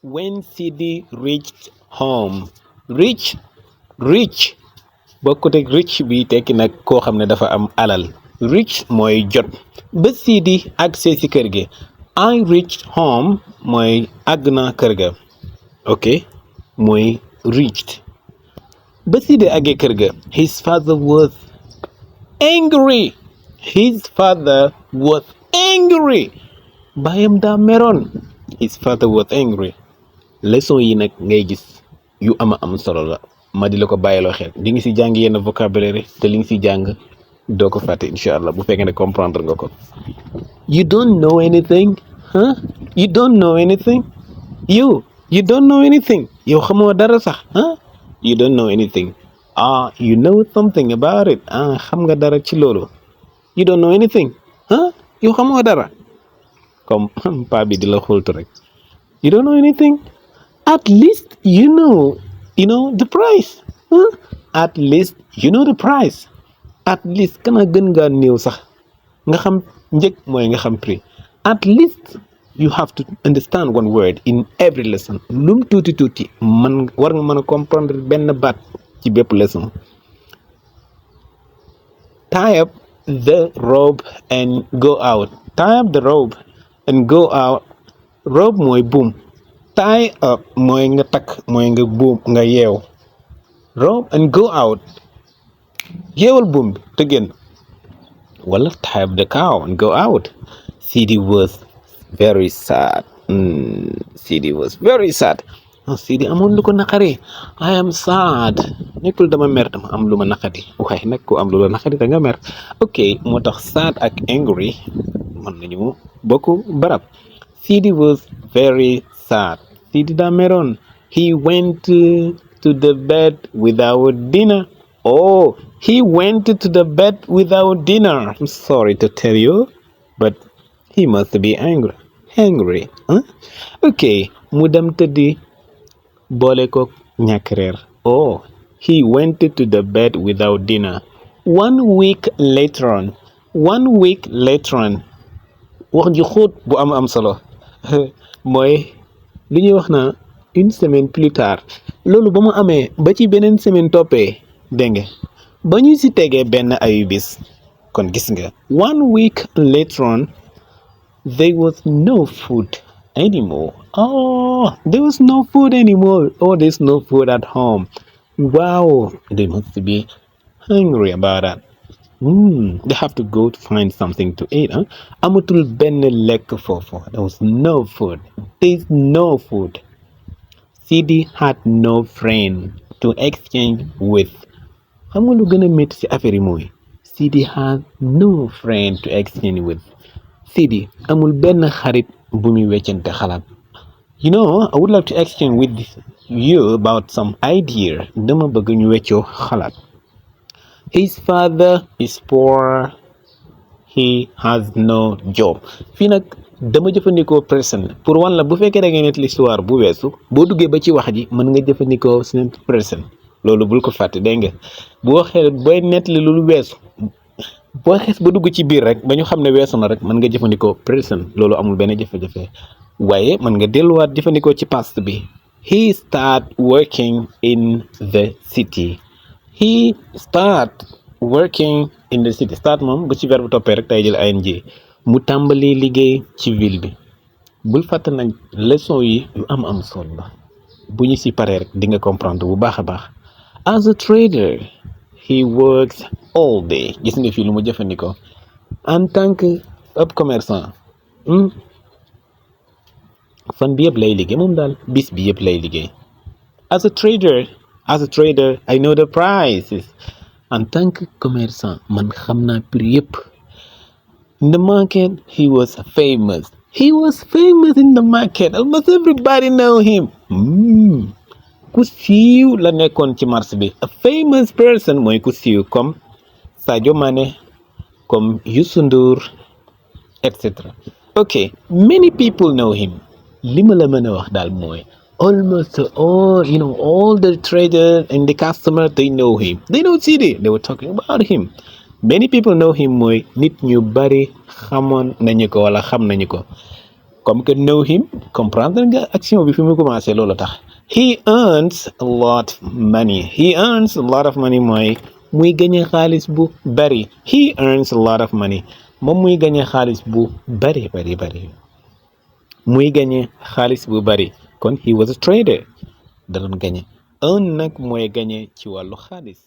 When Sidi reached home. Rich bokkut ak rich bi tekki nag koo xam ne dafa am alal. Rich mooy jot. Ba Sidi agsee ci kër gi. I reached home mooy àgg naa kër ga. Ok mooy reached. Ba Sidi àggee kër ga. His father was angry. Baayam daa meroon. His father was angry. Leçon yi nag ngay gis yu am solo la ma di la ko bàyyiloo xel di nga si jàng yenn vocabulaire te li nga si jàng doo ko fàtte incha allah bu fekkee ne comprendre nga ko. You don't know anything, huh? You don't know anything. You don't know anything. Yow xamoo dara sax, huh? You don't know anything. You know something about it. Xam nga dara ci loolu. You don't know anything, huh? Yow xamoo dara. Comme paa bi di la xultu rek. You don't know anything. At least you know the price. Huh? At least you know the price. At least kana gën ngaa néew sax nga xam njëg mooy nga xam prix. At least you have to understand one word in every lesson. Lum tuuti man war nga mën a comprendre benn baat ci bépp lesson. Tie up the rope and go out. Tie up the rope and go out. Rope mooy buum. Tie up mooy nga takk mooy nga buum nga yeew. Rope and go out. Yeewal buum bi te génn. Wala tie up the cow and go out. Sidi was very sad. Sidi was very sad. Sidi amoon lu ko naqari. I am sad. Nekkul dama mer dama am lu ma naqari. Waaye nag ku am lu la naqari da nga mer. Ok moo tax sad ak angry mën nañu bokk barab. Sidi was very sad. Sidi daa meroon. He went to the bed without dinner. Oh, he went to the bed without dinner. I'm sorry to tell you, but he must be angry. Huh? Ok, mu dem tëddi boole ko ñàkk reer. Oh, he went to the bed without dinner. 1 week later on. Wax ji xóot bu am solo mooy li ñuy wax na une semaine plus tard. Loolu ba mu amee ba ci beneen semaine toppee dégg nga ba ñu si tegee benn ayu bis kon gis nga 1 week later on there was no food anymore. There's no food at home. Wow, they must be hungry about that. They have to go to find something to eat. Amatul benn lekk foofu. There was no food. There's no food. Sidi had no friend to exchange with. Xam nga lu gën a métti ci affaire yi mooy Sidi had no friend to exchange with. Sidi amul benn xarit bu muy weccante xalaat. I would like to exchange with you about some idea. Dama bëgg ñu weccoo xalaat. His father is poor. He has no job. Fii nag dama jëfandikoo present pour wan la bu fekkee da ngeen nettali histoire bu weesu boo duggee ba ci wax ji mën nga jëfandikoo simple present loolu bul ko fàtte dégg nga bu waxee booy nettali lu weesu boo xees ba dugg ci biir rek ba ñu xam ne weesu na rek mën nga jëfandikoo present loolu amul benn jafe-jafe waaye mën nga delluwaat jëfandikoo ci past bi. He start working in the city. Start moom bu ci verbe toppee rek tay jël ing. Mu tàmbali liggéey ci ville bi. Bul fàtte nag leçon yi yu am solo la bu ñu ci paree rek di nga comprendre bu baax a baax. As a trader he works all day. Gis nga fii lu mu jëfandikoo en tant que ab commerçant fan bi yëpp lay liggéey moom daal bis bi yëpp lay liggéey. As a trader I know the prices. En tant que commerçant man xam naa prix yëpp. In the market he was famous. In the market. Almost everybody know him. Ku siiw la nekkoon ci marché bi. A famous person mooy ku siiw comme Sadio Mané, comme Youssou Ndour, etc. Okay, many people know him. Li ma la mën a wax daal mooy almost all the traders and the customer they know him. They know Sidi. They were talking about him. Many people know him mooy nit ñu bari xamoon nañu ko wala xam nañu ko. comme que know him comprendre nga action bi fi mu commencé loolu tax he earns a lot money he earns a lot of money mooy muy gañe xaalis bu bari he earns a lot of money moom muy gañe xaalis bu bari muy gañe xaalis bu bari kon he was a trader da doon gañe earn nag mooy gañe ci wàllu xaalis